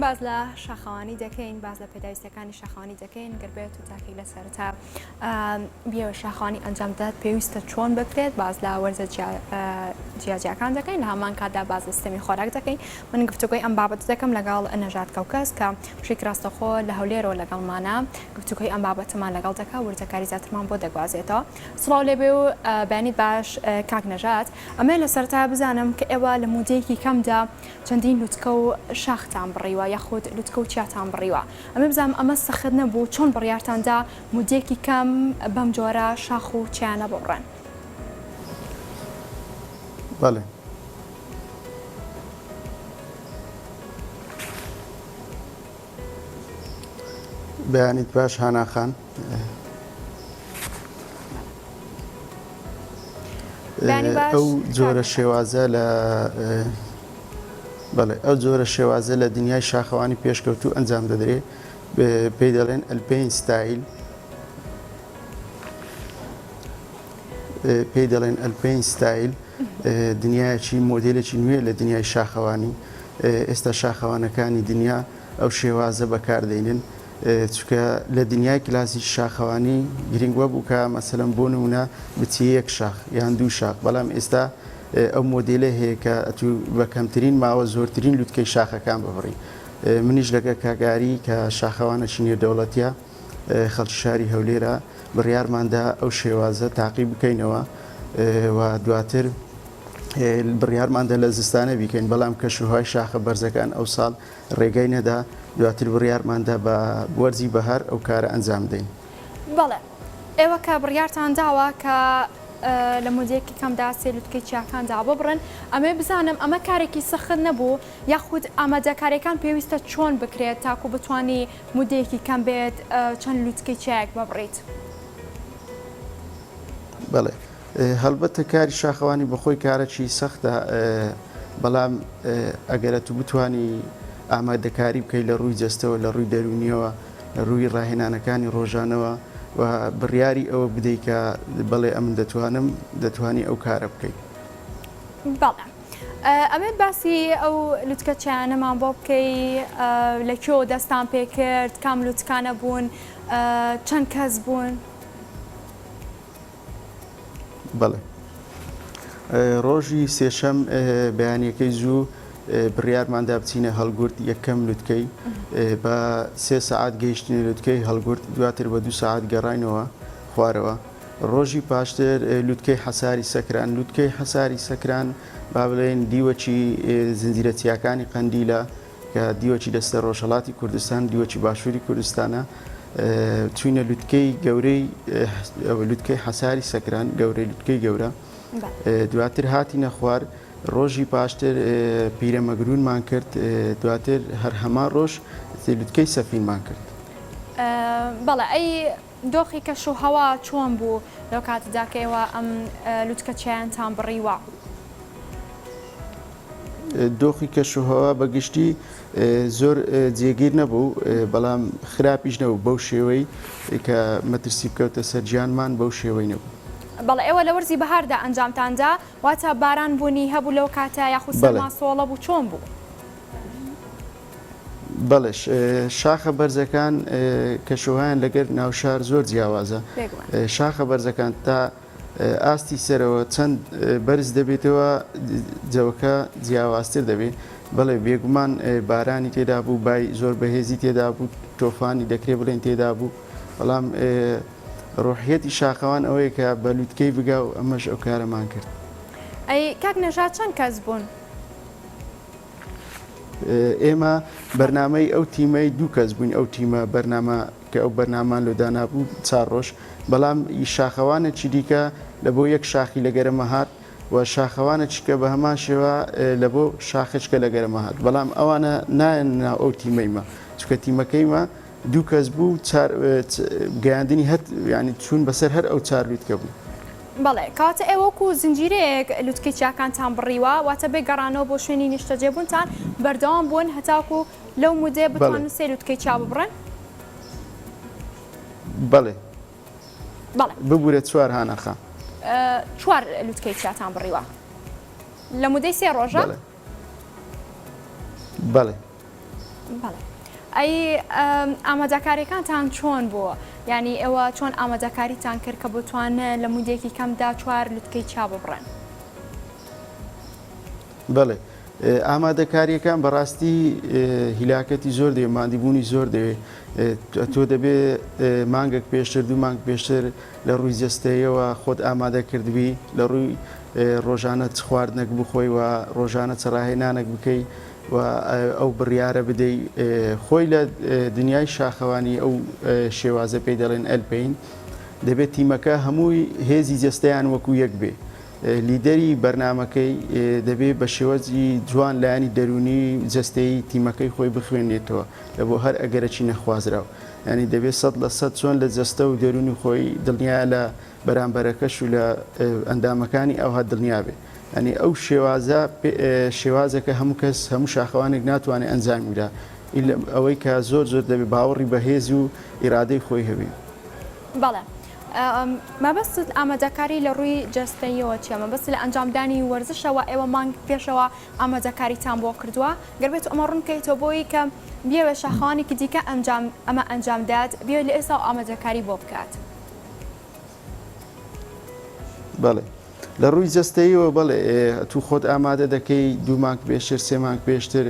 باس لە شاخەوانی دەکەین، باس لە پێداویستیەکانی شاخەوانی دەکەین، گەر بێت و تاکێک لە سەرەتا بیەوێت شاخەوانی ئەنجام بدات پێویستە چۆن بکرێت، باس لە وەرزە جیاجیاکان دەکەین، لە هەمان کاتدا باس لە سیستەمی خۆراک دەکەین. من گفتوگۆی ئەم بابەتە دەکەم لەگەڵ نەژاد کەوکەز کە بەشێکی ڕاستەوخۆ لە هەولێرەوە لەگەڵمانە، گفتوگۆی ئەم بابەتەمان لەگەڵ دەکات، وردەکاری زیاترمان بۆ دەگوازێتەوە. سڵاو لێبێ و بەیانیت باش کاک نەژاد. ئەمەوێت لە سەرەتا بزانم کە ئێوە لە مودەیەکی کەمدا چەندین لوتکە و شاختان بڕیوە یاخود لوتکە و چیاتان بڕیوە ئەمە بزانم ئەمە سەخت نەبوو چۆن بڕیارتان دا مودەیەکی کەم بەم جۆرە شاخ و چیانە ببڕن؟ بەڵێ. بەیانیت باش هانا خان. ئەو جۆرە شێوازە لە بەڵێ ئەو جۆرە شێوازە لە دنیای شاخەوانی پێشکەوتوو ئەنجام دەدرێ پێی دەڵێن alpine style پێی دەڵێن alpine style دنیایەکی مۆدلێکی نوێ لە دنیای شاخەوانی ئێستا شاخەوانەکانی دنیا ئەو شێوازە بەکاردێنن چونکە لە دنیای کلاسیکی شاخەوانی گرنگ وەبوو کە مەسەلەن بۆ نمونە بچیە یەک شاخ یان دوو شاخ بەڵام ئێستا ئەو مۆدێلە هەیە کە ئەتوو بە کەمترین ماوە زۆرترین لوتکەی شاخەکان ببڕی منیش لەگە کاگاری کە شاخەوانەکی نێودەوڵەتیە خەڵکی شاری هەولێرە بڕیارماندا ئەو شێوازە تاقی بکەینەوە و دواتر بڕیارماندا لە زستانە بیکەین بەڵام کەشوهوای شاخە بەرزەکان ئەو ساڵ ڕێگای نەدا، دواتر بڕیارمان دا بە وەرزی بەهار ئەو کارە ئەنجام بدەین. بەڵێ، ئێوە کە بڕیارتان داوە کە لە مودەیەکی کەمدا سێ لوتکەی چیاکان داببڕن، ئەمەوێ بزانم ئەمە کارێکی سەخت نەبوو یاخود ئامادەکارییەکان پێویستە چۆن بکرێت تاکو بتوانی مودەیەکی کەم بێت چەند لوتکەی چیایەک ببڕیت؟ بەڵێ، هەڵبەتە کاری شاخەوانی بەخۆی کارەکی سەختە، بەڵام ئەگەر ئەتوو بتوانی ئامادەکاری بکەیت لە ڕووی جەستەوە، لە ڕووی دەروونیەوە، لە ڕووی ڕاهێنانەکانی ڕۆژانەوە و بڕیاری ئەوە بدەیت کە بەڵێ ئەمن دەتوانم، دەتوانی ئەو کارە بکەیت. بەڵێ. ئەمەوێت باسی ئەو لوتکە چیایانەمان بۆ بکەی، لە کوێوە دەستان پێکرد، کام لوتکانە بوون، چەند کەس بوون؟ بەڵێ. ڕۆژی سێشەم بەیانیەکەی زوو بڕیارماندا بچینە هەڵگورد یەکەم لوتکەی بە سێ سەعات گەیشتینە لوتکەی هەڵگورد دواتر بە دوو سەعات گەڕاینەوە خوارەوە ڕۆژی پاشتر لوتکەی حەساری سەکران لوتکەی حەساری سەکران با بڵێین دیوەکی زنجیرە چیاکانی قەندیلە کە دیوەکی دەستە ڕۆژهەڵاتی کوردستان دیوەکی باشووری کوردستانە چوینە لوتکەی گەورەی لوتکەی حەساری سەکران گەورەی لوتکەی گەورە دواتر هاتینە خوار ڕۆژی پاشتر پیرەمەگرونمان کرد دواتر هەر هەمان ڕۆژ لوتکەی سەفینمان کرد. بەڵێ ئەی دۆخی کەش و هەوا چۆن بوو لەو کاتەدا کە ئێوە ئەم لوتکە چیایانتان بڕیوە؟ دۆخی کەشوهەوا بە گشتی زۆر جێگیر نەبوو، بەڵام خراپیش نەبوو بەو شێوەی کە مەترسی بکەوتە سەر گیانمان بەو شێوەی نەبوو. بەڵێ ئێوە لە وەرزی بەهاردا ئەنجامتان دا، واتە باران بوونی هەبوو لەو کاتە یاخود سەرما سۆڵە بوو چۆن بوو؟ بەڵێ شاخە بەرزەکان کەشوهەوایان لەگەر ناوشار زۆر جیاوازە، شاخە بەرزەکان تا ئاستی سەرەوە چەند بەرز دەبێتەوە جەوەکە جیاوازتر دەبێت بەڵێ بێگومان بارانی تێدا بوو بای زۆر بەهێزی تێدا بوو تۆفانی دەکرێ بڵێن تێدا بوو بەڵام ڕۆحیەتی شاخەوان ئەوەیە کە بە لوتکەی بگا و ئەمەش ئەو کارەمان کرد. ئەی کاک نەژاد چەند کەس بوون؟ ئێمە بەرنامەی ئەو تیمەی دوو کەس بووین ئەو تیمە بەرنامە کە ئەو بەرنامان لۆ دانابوو چار ڕۆژ بەڵام ی شاخەوانێکی دیکە لە بۆ یەک شاخی لە گەرەمە هات و شاخەوانێکی کە بە هەمان شێوە لە بۆ شاخێچکە لە گەرەمە هات بەڵام ئەوانە نایەن ناو ئەو تیمەیمە چونکە تیمەکەیمە دوو کەس بوو چار گەیاندنی هەر یانی چوون بەسەر هەر ئەو چار لوتکە بوو. بەڵێ، کەواتە ئێوە وەکو زنجیرەیەک لوتکەی چیاکانتان بڕیوە، واتە بێ گەڕانەوە بۆ شوێنی نیشتەجێبوونتان بەردەوام بوون هەتاکو لەو مودەیە بتوانن سێ لوتکەی چیا ببڕن؟ بەڵێ. بەڵێ. ببورە چوار هانا خان. چوار لوتکەی چیاتان بڕیوە لە مودەی سێ ڕۆژە؟ بەڵێ. بەڵێ. بەڵێ ئەی ئامادەکاریەکانتان چۆن بوو یانی ئێوە چۆن ئامادەکاریتان کرد کە بتوان لە مودێکی کەمدا چوار لوتکەی چیا ببڕن؟ بەڵێ ئامادەکاریەکان بەڕاستی هیلاکەتی زۆر دەوێت مادیبوونی زۆر دەوێت تۆ دەبێ مانگێک پێشتر دوو مانگ پێشتر لە ڕووی جەستەیەوە خۆت ئامادە کردبی لە ڕووی ڕۆژانە چ خواردنێک بخۆی و ڕۆژانە چ ڕاهێنانێک بکەی و ئەو بڕیارە بدەی خۆی لە دنیای شاخەوانی ئەو شێوازە پێی دەڵێن alpine دەبێت تیمەکە هەمووی هێزی جەستەیان وەکو یەک بێ لیدەری بەرنامەکەی دەبێ بە شێوەزی جوان لایەنی دەروونی جەستەیی تیمەکەی خۆی بخوێنێتەوە لە بۆ هەر ئەگەرەکی نەخوازراو یانی دەبێ 100% چۆن لە جەستە و دەروونی خۆی دڵنیایە لە بەرامبەرەکەش و لە ئەندامەکانی ئەوها دڵنیا بێ یانی ئەو شێوازە شێوازێکە هەموو کەس هەموو شاخەوانێک ناتوانێت ئەنجامی بدا ئەوەی کە زۆر زۆر دەبێ باوەڕی بەهێز و ئیرادەی خۆی هەبێ. بەڵێ مەبەستت ئامادەکاری لە ڕووی جەستەییەوە چیە؟ مەبەست لە ئەنجامدانی وەرزشەوە ئێوە مانگ پێشەوە ئامادەکاریتان بۆ کردووە؟ گەر بێت ئەمە ڕوون بکەیتەوە بۆی کە بیەوێت شاخەوانێکی دیکە ئەنجام ئەمە ئەنجام دات بیەوێت لە ئێستاوە ئامادەکاری بۆ بکات. بەڵێ لە ڕووی جەستەیەوە بەڵێ تو خۆت ئامادە دەکەی دوو مانگ پێشتر سێ مانگ پێشتر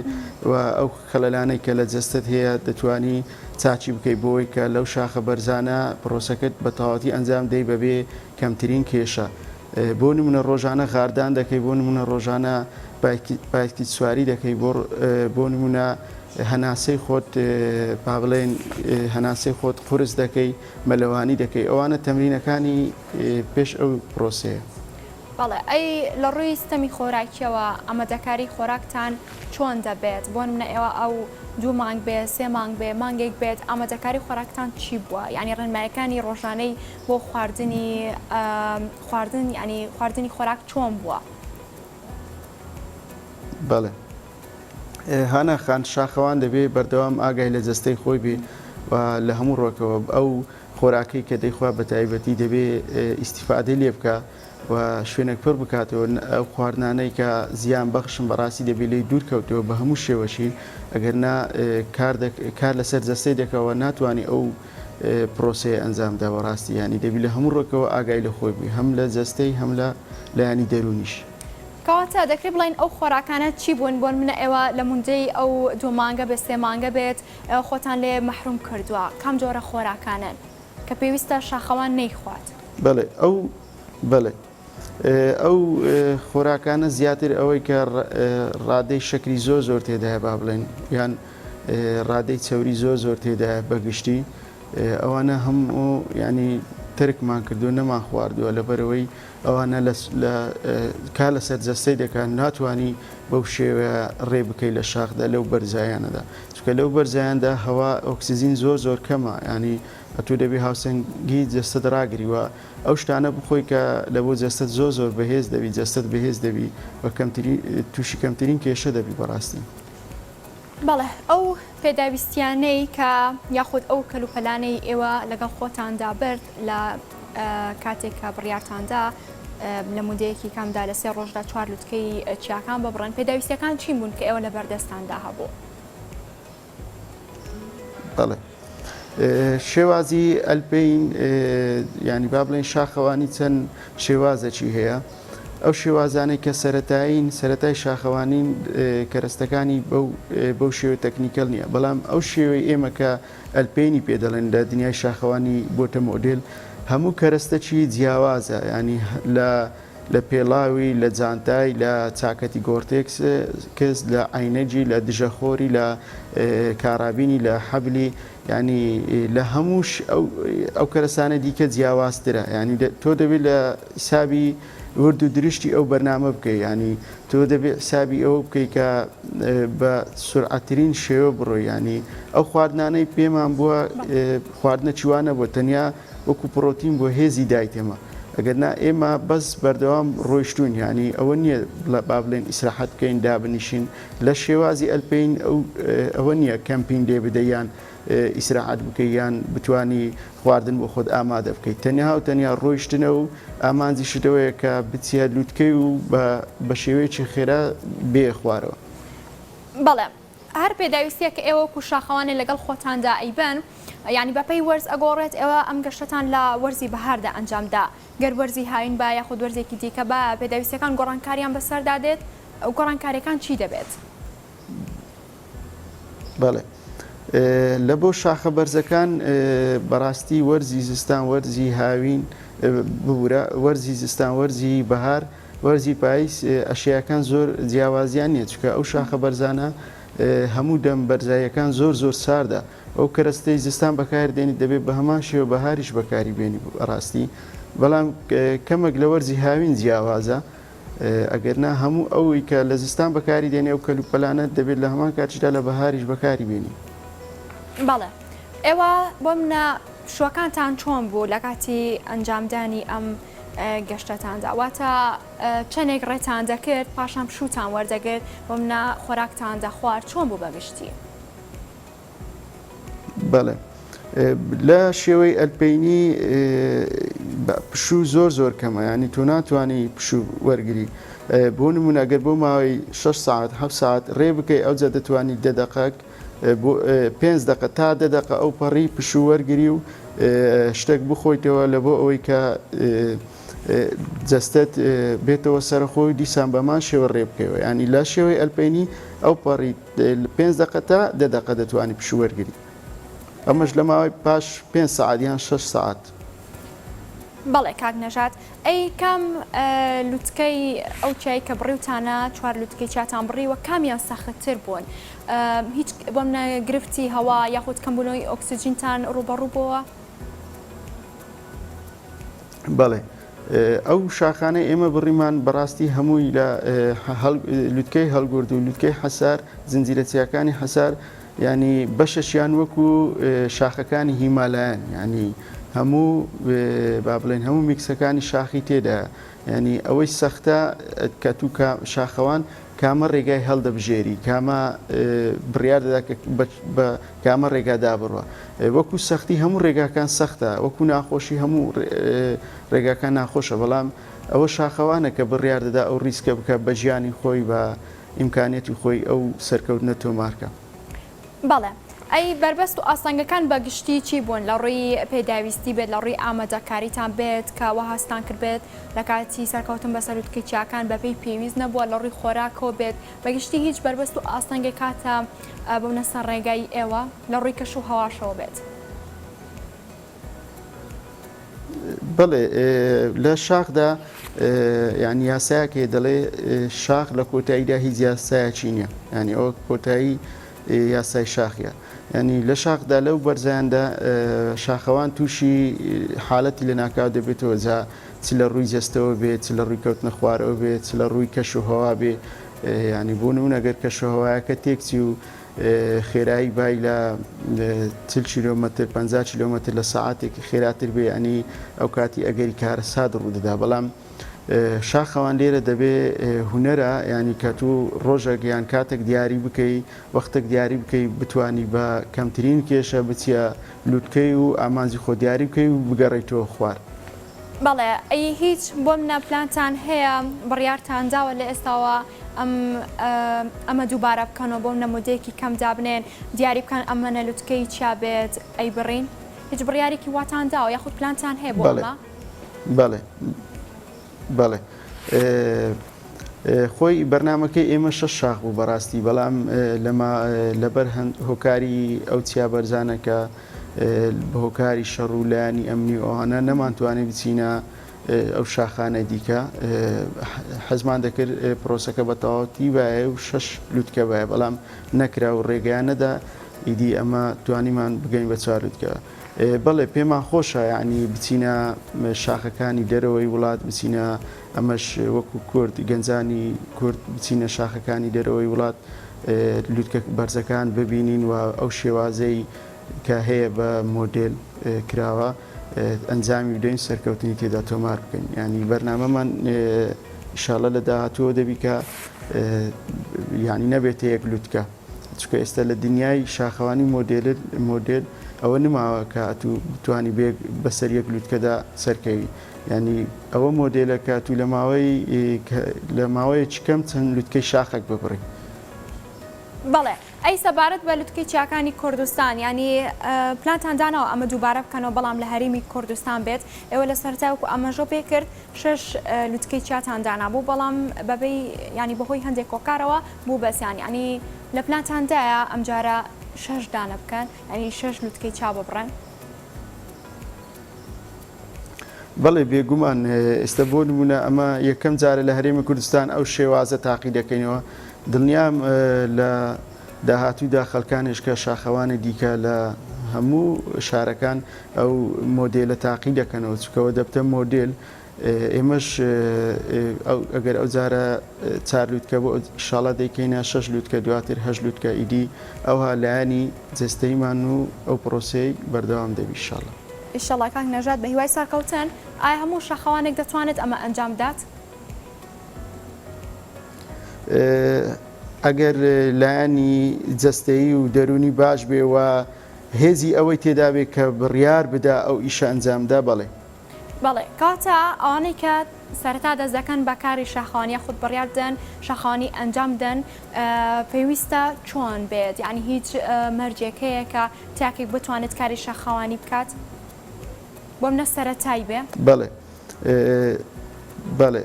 و ئەو خەلەلانەی کە لە جەستەت هەیە دەتوانی چاچی بکەی بۆی کە لەو شاخە بەرزانە پرۆسەکەت بە تەواوەتی ئەنجام دەی بەبێ کەمترین کێشە بۆ نمونە ڕۆژانە غاردان دەکەی بۆ نمونە ڕۆژانە پایسکیل سواری دەکەی بۆ نمونە هەناسەی خۆت با بڵێن هەناسەی خۆت قورس دەکەی مەلەوانی دەکەی ئەوانە تەمرینەکانی پێش ئەو پرۆسەیە. بەڵێ ئەی لە ڕووی ستەمی خۆراکیەوە ئامادەکاری خۆراکتان چۆن دەبێت بۆ نمونە ئێوە ئەو دوو مانگ بێ سێ مانگ بێ مانگێک بێت ئامادەکاری خۆراکتان چی بووە یعنی ڕێنمایەکانی ڕۆژانەی بۆ خواردنی خواردن یعنی خواردنی خۆراک چۆن بووە؟ بەڵێ هانا خان شاخەوان دەبێ بەردەوام ئاگای لە جەستەی خۆی بێ و لە هەموو ڕۆکەوە ئەو خۆراکەی کە دەیخوا بە تایبەتی دەبێ ئیسیفادەی لێ بکە و شوێنێک پڕ بکاتەوە ئەو خواردنانەی کە زیان بەخشن بەڕاستی دەبێ لێی دوور کەوتەوە بە هەموو شێوەشی ئەگەر نا کار لەسەر جەستەی دەکەوە ناتوانانی ئەو پرۆسەیە ئەنجام دا بەڕاستی یانی دەبی لە هەموو ڕێکەوە ئاگای لە خۆی بی هەم لە جەستەی هەم لە لایەنی دەروونیش. کەواتە دەکرێت بڵێین ئەو خۆراکانە چی بوون بۆ نمونە ئێوە لە موندەی ئەو دوو مانگە بێت سێ مانگە بێت ئێوە خۆتان لێ مەحروم کردووە کام جۆرە خۆراکانەن کە پێویستە شاخەوان نەیخوات؟ بەڵێ ئەو بەڵێ ئەو خۆراکانە زیاتر ئەوەی کە ڕادەی شەکری زۆر زۆر تێدایە با بڵێن یان ڕادەی چەوری زۆر زۆر تێدایە بەگشتی ئەوانە هەموو ینی تەرکمان کردو نەمان خواردووە لەبەرەوەی ئەوانە لە کار لەسەر جەستەی دەکات ناتوانانی بەو شێوەیە ڕێ بکەیت لە شاخدا لەو بەرزایانەدا چونکە لەو بەرزایاندا هەوا ئۆکسجین زۆر زۆر کەمە ینی ئەتوو دەبێ هاوسەنگی جەستەت ڕاگری و ئەو شتانە بخۆی کە لە بۆ جەستەت زۆر زۆر بەهێز دەبی جەستەت بەهێز دەبی و کەمترین تووشی کەمترین کێشە دەبی بەڕاستی. بەڵێ ئەو پێداویستیانەی کە یاخود ئەو کەلوپەلانەی ئێوە لەگەڵ خۆتاندا برد لە کاتێک کە بڕیارتاندا لە مودەیەکی کەمدا لە سێ ڕۆژدا چوار لوتکەی چیاکان ببڕن پێداویستیەکان چین بوون کە ئێوە لە بەردەستاندا هەبوو؟ بەڵێ شێوازی alpine ینی با بڵێن شاخەوانی چەند شێوازێکی هەیە ئەو شێوازانەی کە سەتایین سەتای شاخەوانین کەرەستەکانی بەو شێوە technical نییە بەڵام ئەو شێوەی ئێمە کە alpine ی پێ دەڵێن لە دنیای شاخەوانی بۆتە مۆدل هەموو کەرەستەکی جیاوازە ینی لە لە پێڵاوی، لە جانتای، لە چاکەتی Gore-Tex کس، لە عەینەگی، لە دژەخۆری، لە کارابینی، لە حەبلی، یانی لە هەموو ئەو کەرەسانە دیکە جیاوازترە. یانی تۆ دەبێت لە حسابی ورد و درشتی ئەو بەرنامە بکەی. یانی تۆ دەبێت حسابی ئەوە بکەی کە بە سورعەترین شێوە بڕۆی. یانی ئەو خواردنانەی پێمان بووە خواردنەکی وا نەبووە تەنیا وەکو پڕۆتین بۆ هێزی دایتێمە ئەگەر نا ئێمە بەس بەردەوام ڕۆیشتوین یانی ئەوە نییە با بڵێن ئیسراحەت بکەین دابنیشین لە شێوازی alpine ئەو ئەوە نییە camping لێ بدە یان ئیسراحەت بکەی یان بتانی خواردن بۆ خۆت ئامادە بکەیت تەنیا و تەنیا ڕۆیشتنە و ئامانجیشت ئەوەیە کە بچیە لوتکەی و بە شێوەیەکی خێرا بێ خوارەوە. بەڵێ. هەر پێداویستیە کە ئێوە وەکو شاخەوانێ لەگەڵ خۆتاندا ئەیبەن یانی بەپێی وەرز ئەگۆڕێت ئێوە ئەم گەشتەتان لە وەرزی بەهاردا ئەنجام دا گەر وەرزی هاوین با یاخود وەرزێکی دیکە با پێداویستیەکان گۆڕانکاریان بەسەردا دێت گۆڕانکاریەکان چی دەبێت؟ بەڵێ لە بۆ شاخە بەرزەکان بەڕاستی وەرزی زستان وەرزی هاوین ببورە وەرزی زستان وەرزی بەهار وەرزی پاییز ئەشیاکان زۆر جیاوازیان نییە چونکە ئەو شاخە بەرزانە هەموو دەم بەرزاییەکان زۆر زۆر ساردە ئەو کەرەستەی زستان بەکار دێنی دەبێت بە هەمان شێوە بەهاریش بەکاری بێنی ڕاستی بەڵام کەمێک لە وەرزی هاوین جیاوازە ئەگەر نا هەموو ئەوی کە لە زستان بەکاری دێنی ئەو کەلوپەلانە دەبێت لە هەمان کاتیشدا لە بەهاریش بەکاری بێنی. بەڵێ ئێوە بۆ منە پشووەکانتان چۆن بوو لە کاتی ئەنجامدانی ئەم گەشتەتاندا واتە چەندێک ڕێتان دەکرد پاشان پشووتان وەردەگرت بۆ منە خۆراکتان دەخوارد چۆن بوو بەگشتی؟ بەڵێ لە شێوەی ئەلپەینی پشوو زۆر زۆر کەمە ینی تۆ ناتوانانی پشوو وەرگری بۆ نمونە ئەگەر بۆ ماوەی 6 ساعت 7 ساعت ڕێ بکەی ئەوجا دەتوانی دە دەقەک بۆ پێنج دەقە تا دە دەقە ئەو پەڕی پشوو وەرگری و شتێک بخۆیتەوە لە بۆ ئەوەی کە جەستەت بێتەوە سەرخۆی دیسان بەمان شێوە ڕێ بکەوە ینی لە شێوەی ئەلپەینی ئەو پەڕی پێنج دەقە تا دە دەقە دەتوانی پشوو وەرگری ئەمەش لە ماوەی پاش پێنج سەعات یان شەش سەعات. بەڵێ کاک نەژاد ئەی کام لوتکەی ئەو چیای کە بڕیوتانە چوار لوتکەی چیاتان بڕیوە کامیان سەختتر بوون هیچ بۆ منە گرفتی هەوا یاخود کەمبوونەوەی ئۆکسجینتان ڕووبەڕوو بۆوە؟ بەڵێ ئەو شاخانەی ئێمە بڕیمان بەڕاستی هەمووی لە لوتکەی هەڵگورد و لوتکەی حەسار زنجیرە چیاکانی حەسار ینی بەشەشیان وەکو شاخەکانی هیمالایان ینی هەموو با بڵێن هەموو میکسەکانی شاخی تێدا ینی ئەوەی سەختە کە تو شاخەوان کامە ڕێگای هەڵدەبژێری کامە بڕیار دەدا کە بە کامە ڕێگادا بڕوا وەکو سەختی هەموو ڕێگاکان سەختە وەکو ناخۆشی هەموو ڕێگاکان ناخۆشە بەڵام ئەوە شاخەوانە کە بڕیار دەدا ئەو ڕیسکە بکە بە ژیانی خۆی بە ئیمکانیەتی خۆی ئەو سەرکەوتنە تۆمارکە. بەڵێ. ئەی بەربەست و ئاستەنگەکان بە گشتی چی بوون لە ڕووی پێداویستی بێت لە ڕووی ئامادەکاریتان بێت کە وا هەستتان کردبێت لە کاتی سەرکەوتن بەسەر لوتکەی چیاکان بەپێی پێویست نەبووە لە ڕووی خۆراکەوە بێت بە گشتی هیچ بەربەست و ئاستەنگێک هاتە بوونە سەر ڕێگای ئێوە لە ڕووی کەش و هەواشەوە بێت؟ بەڵێ لە شاخدا یعنی یاسایەک هەیە دەڵێ شاخ لە کۆتاییدا هیچ یاسایەکی نییە ینی ئەوە کۆتایی یاسای شاخە ینی لە شاخدا لەو بەرزیاندا شاخەوان تووشی حالەتی لە ناکاو دەبێتەوە جا چ لە ڕووی جەستەوە بێت چ لە ڕووی کەوتنە خوارەوە بێت چ لە ڕووی کەش و هەوا بێ ینی بۆ نمونە گەر کەش و هەوایەکە تێکچی و خێرایی بای لە 40 کیلۆمەتر 50 کیلۆمەتر لە سەعاتێک خێراتر بێ ینی ئەو کاتی ئەگەری کارەسات ڕوودەدا بەڵام شاخەوان لێرە دەبێ هونەرە ینی کە تو ڕۆژێک یان کاتێک دیاری بکەی وەختێک دیاری بکەی بتانی بە کەمترین کێشە بچیە لوتکەی و ئامانجی خۆ دیاری بکەی و بگەڕێیتەوە خوار. بەڵێ ئەی هیچ بۆمنە پلانتان هەیە بڕیارتان داوە لە ئێستاوە ئەم ئەمە دووبارە بکەنەوە بۆمنە مودەیەکی کەم دابنێن دیاری بکەن ئەمەنە لوتکەی چیا بێت ئەی بڕین هیچ بڕیارێکی واتان داوە یاخود پلانتان هەیە بۆ بەڵێ ئەمە؟ بەڵێ بەڵێ خۆی بەرنامەکەی ئێمە شەش شاخ بوو بەڕاستی بەڵام لەما لەبەر هۆکاری ئەو چیا بەرزانە کە بە هۆکاری شەڕ و لایەنی ئەمنی و ئەوانە نەمانتوانی بچینە ئەو شاخانە دیکە حەزمان دەکرد پرۆسەکە بە تەواوەتی بایە و شەش لوتکە بایە بەڵام نەکرا و ڕێگەیان نەدا ئیدی ئەمە توانیمان بگەین بە چوار لوتکە بەڵێ پێمان خۆشە یعنی بچینە شاخەکانی دەرەوەی وڵات بچینە ئەمەش وەکو کورد گەنجانی کورد بچینە شاخەکانی دەرەوەی وڵات لوتکە بەرزەکان ببینین و ئەو شێوازەی کە هەیە بە مۆدێل کراوە ئەنجامی بدەین سەرکەوتنی تێدا تۆمار بکەین ینی بەرنامەمان ئیشاڵە لە داهاتووە دەبی کە ینی نەبێتە یەک لوتکە چونکە ئێستا لە دنیای شاخەوانی مۆدێل مۆدێل ئەوە نماوە کە ئەتوو بتانی بێ بەسەر یەک لوتکەدا سەرکەوی ینی ئەوە مۆدێلە کە تو لە ماوەی لە ماوەیەکی کەم چەند لوتکەی شاخێک ببڕی. بەڵێ. ئەی سەبارەت بە لوتکەی چیاکانی کوردستان یانی پلانتان داناوە ئەمە دووبارە بکەنەوە بەڵام لە هەرێمی کوردستان بێت ئێوە لە سەرەتا وەکو ئاماژەو پێ کرد شەش لوتکەی چیاتان دانابوو بەڵام بەبێ یانی بەهۆی هەندێک هۆکارەوە بوو بەسیان یانی لە پلانتاندایە ئەمجارە شەش دانە بکەن یانی شەش لوتکەی چیا ببڕن؟ بەڵێ بێگومان ئێستا بۆ نمونە ئەمە یەکەم جارە لە هەرێمی کوردستان ئەو شێوازە تاقی دەکەینەوە دڵنیام لە داهاتوودا خەڵکانێش کە شاخەوانی دیکە لە هەموو شارەکان ئەو مۆدێلە تاقی دەکەنەوە چکەوە دەبتە مۆدێل ئێمەش ئەگەر ئەو جارە چار لوتکە بۆ ئیشاڵا دەیکەینە شەش لوتکە دواتر هەشت لوتکە ئیدی ئەوها لایەنی جەستەیمان و ئەو پرۆسەی بەردەوام دەبی ئیشاڵا. ئیشەڵا کاک نەژاد بە هیوای سەرکەوتن. ئایا هەموو شاخەوانێک دەتوانێت ئەمە ئەنجام بدات؟ ئەگەر لایەنی جەستەیی و دەروونی باش بێ و هێزی ئەوەی تێدابێ کە بڕیار بدا ئەو ئیشە ئەنجام دا بەڵێ. بەڵێ کەواتە ئەوانەی کە سەرەتا دەست دەکەن بە کاری شاخەوانی یاخود بڕیار بدەن شاخەوانی ئەنجام بدەن پێویستە چۆن بێت یعنی هیچ مەرجێک هەیە کە تاکێک بتوانێت کاری شاخەوانی بکات بۆم نە سەرەتای بێ؟ بەڵێ بەڵێ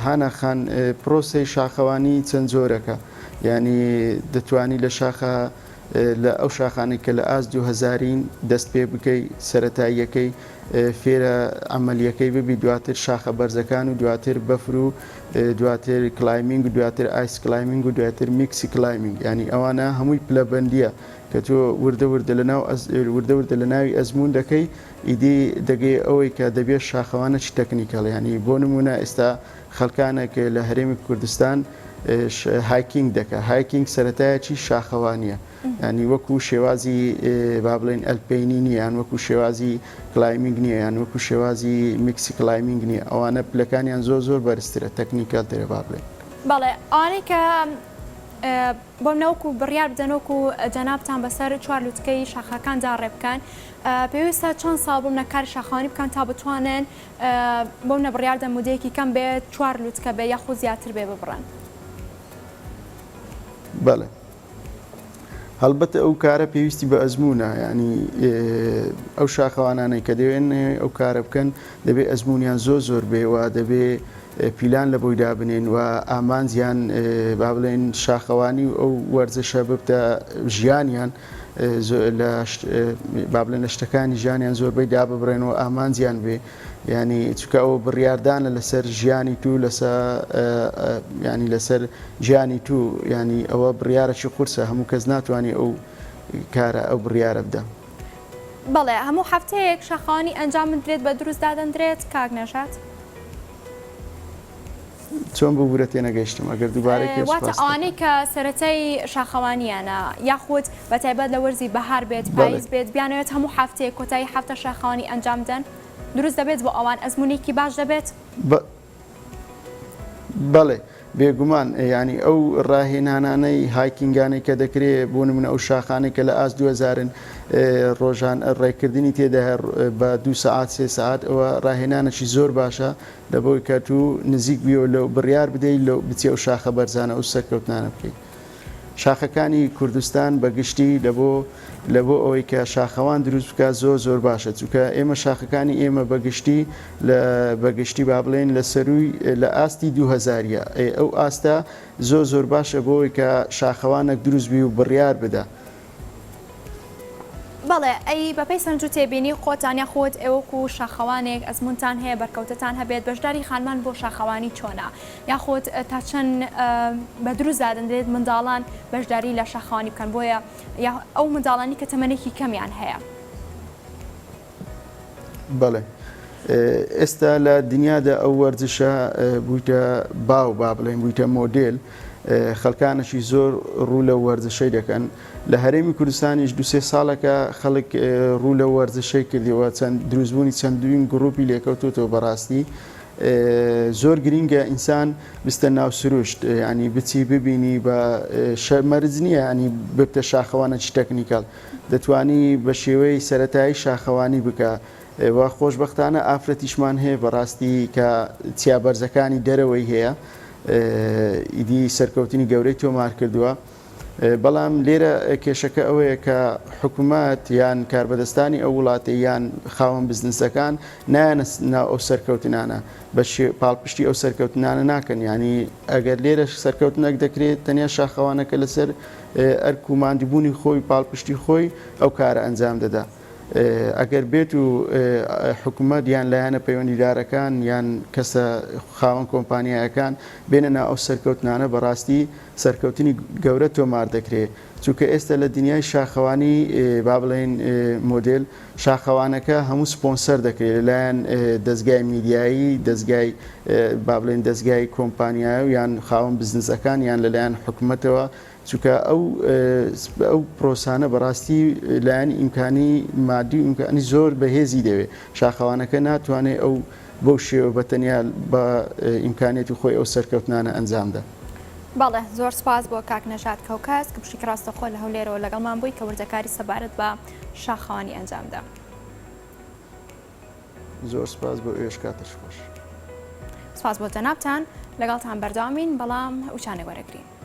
هانا خان پرۆسەی شاخەوانی چەند جۆرەکە یعنی دەتوانی لە شاخە لە ئەو شاخانەی کە لە ئاست دووهەزارین دەست پێ بکەی سەرەتاییەکەی فێرە عەمەلیەکەی ببی دواتر شاخە بەرزەکان و دواتر بەفر و دواتر climbing و دواتر ice climbing و دواتر mixed climbing یانی ئەوانە هەمووی پلەبەندیە کە تۆ وردە وردە لە ناو وردە وردە لە ناوی ئەزموون دەکەی ئیدی دەگەی ئەوەی کە دەبێت شاخەوانەکی technical یانی بۆ نمونە ئێستا خەڵکانێک لە هەرێمی کوردستان hiking دەکا hiking سەرەتایەکی شاخەوانیە ینی وەکو شێوازی با بڵێن alpine ی نییە یان وەکو شێوازی climbing نییە یان وەکو شێوازی mixed climbing نییە ئەوانە پلەکانیان زۆر زۆر بەرزترە technical ترە با بڵێن. بەڵێ ئەوانەی کە بۆم نەوەکو بڕیار بدەن وەکو جەنابتان بەسەر چوار لوتکەی شاخەکاندا ڕێ بکەن پێویستە چەند ساڵ بۆمنە کاری شاخەوانی بکەن تا بتوانن بۆم نە بڕیار دەن مودەیەکی کەم بێت چوار لوتکە بێ یاخود زیاتر بێ ببڕن. بەڵێ هەڵبەتە ئەو کارە پێویستی بە ئەزموونە یعنی ئەو شاخەوانانەی کە دەوێن ئەو کارە بکەن دەبێ ئەزمونیان زۆر زۆر بێ و دەبێ پیلان لە بۆی دابنێن و ئامانجیان با بڵێن شاخەوانی و ئەو وەرزشە ببتە ژیانیان با بڵێن لە شتەکانی ژیانیان زۆربەی داببڕێن و ئامانجیان بێ ینی چکە ئەوە بڕیاردانە لەسەر ژیانی تو لەسە ینی لەسەر ژیانی تو ینی ئەوە بڕیارەکی قورسە هەموو کەس ناتوانێت ئەو کارە ئەو بڕیارە بدە. بەڵێ هەموو هەفتەیەک شاخەوانی ئەنجام بدرێت بە دروست دادەندرێت کاک نەژاد؟ چۆن ببورە تێنەگەیشتم ئەگەر دووبارەی کەی واتە سوپاست دەکەم. ئەوانەی کە سەرەتای شاخەوانیانە یاخود بە تایبەت لە وەرزی بەهار بێت بەڵێ. پایز بێت بیانەوێت هەموو هەفتەیەک کۆتایی هەفتە شاخەوانی ئەنجام بدەن دروست دەبێت بۆ ئەوان ئەزموونێکی باش دەبێت؟ بە بەڵێ بێگومان یانی ئەو ڕاهێنانانەی hiking انەی کە دەکرێ بۆ نمونە ئەو شاخانەی کە لە ئاست دوهەزارن ڕۆژان ڕێکردنی تێدایە بە دوو سەعات سێ سەعات ئەوە ڕاهێنانێکی زۆر باشە لە بۆی کە تو نزیک بیەوە لەو بڕیار بدەی لەو بچی ئەو شاخە بەرزانە ئەو سەرکەوتنانە بکەی. شاخەکانی کوردستان بە گشتی لە بۆ لە بۆ ئەوەی کە شاخەوان دروست بکات زۆر زۆر باشە چونکە ئێمە شاخەکانی ئێمە بە گشتی لە بە گشتی با بڵێین لە سەرووی لە ئاستی دوو هەزاریە ئێ ئەو ئاستە زۆر زۆر باشە بۆ ئەوەی کە شاخەوانێک دروست بی و بڕیار بدا. بەڵێ، ئەی بەپێی سەرنج و تێبینی خۆتان یاخود ئێوە وەکو شاخەوانێک ئەزموونتان هەیە بەرکەوتەتان هەبێت بەشداری خانمان بۆ شاخەوانی چۆنە یاخود تا چەند بە دروست دادەنرێت منداڵان بەشداری لە شاخەوانی بکەن بۆیە ئەو منداڵانی کە تەمەنێکی کەمیان هەیە؟ بەڵێ ئێستا لە دنیادا ئەو وەرزشە بوویتە باو با بڵێن بوویتە مۆدێل خەڵکانێکی زۆر ڕوو لە وەرزشەی دەکەن لە هەرێمی کوردستانیش دوسێ ساڵەکە خەڵک ڕوو لە وەرزشەی کردیەوە چەند دروستبوونی چەندین گروپی لێکەوتوتەوە بەڕاستی زۆر گرینگە ئینسان بستە ناو سروشت ینی بچی ببینی بە مەرج نییە ینی ببتە شاخەوانەکی technical دەتوانی بە شێوەی سەرەتایی شاخەوانی بکە و خۆشبەختانە ئافرەتیشمان هەیە بەڕاستی کە چیا بەرزەکانی دەرەوەی هەیە ئیدی سەرکەوتنی گەورەی تۆمار کردووە. بەڵام لێرە کێشەکە ئەوەیە کە حکومەت یان کاربەدەستانی ئەو وڵاتەی یان خاوەن بزنسەکان نایەنە ناو ئەو سەرکەوتنانە بە پاڵپشتی ئەو سەرکەوتنانە ناکەن یانی ئەگەر لێرە سەرکەوتنێک دەکرێت تەنیا شاخەوانەکە لەسەر ئەرک و ماندووبوونی خۆی پاڵپشتی خۆی ئەو کارە ئەنجام دەدا. ئەگەر بێت و حکومەت یان لایەنە پەیوەندیدارەکان یان کەسە خاوەن کۆمپانیایەکان بێنە ناو ئەو سەرکەوتنانە بەڕاستی سەرکەوتنی گەورە تۆمار دەکرێ چونکە ئێستا لە دنیای شاخەوانی با بڵێین مۆدێل شاخەوانەکە هەموو سپۆنسەر دەکرێت لەلایەن دەزگای میدیایی دەزگای با بڵێین دەزگای کۆمپانیای و یان خاوەن بزنسەکان یان لەلایەن حکومەتەوە چونکە ئەو ئەو پرۆسانە بەڕاستی لایەنی ئیمکانی مادی و ئیمکانی زۆر بەهێزی دەوێت شاخەوانەکە ناتوانێت ئەو بەو شێوە بە تەنیا بە ئیمکانیەتی خۆی ئەو سەرکەوتنانە ئەنجامدا. بەڵێ زۆر سپاس بۆ کاک نەژاد کەوکاز کە بەشێکی ڕاستەوخۆ لە هەولێرەوە لەگەڵمان بووی کە وردەکاری سەبارەت بە شاخەوانی ئەنجامدا. زۆر سپاس بۆ ئێوەش کاتش خۆش. سپاس بۆ جەنابتان لەگەڵتان بەردەوامین بەڵام وچانێک وەرەگرین.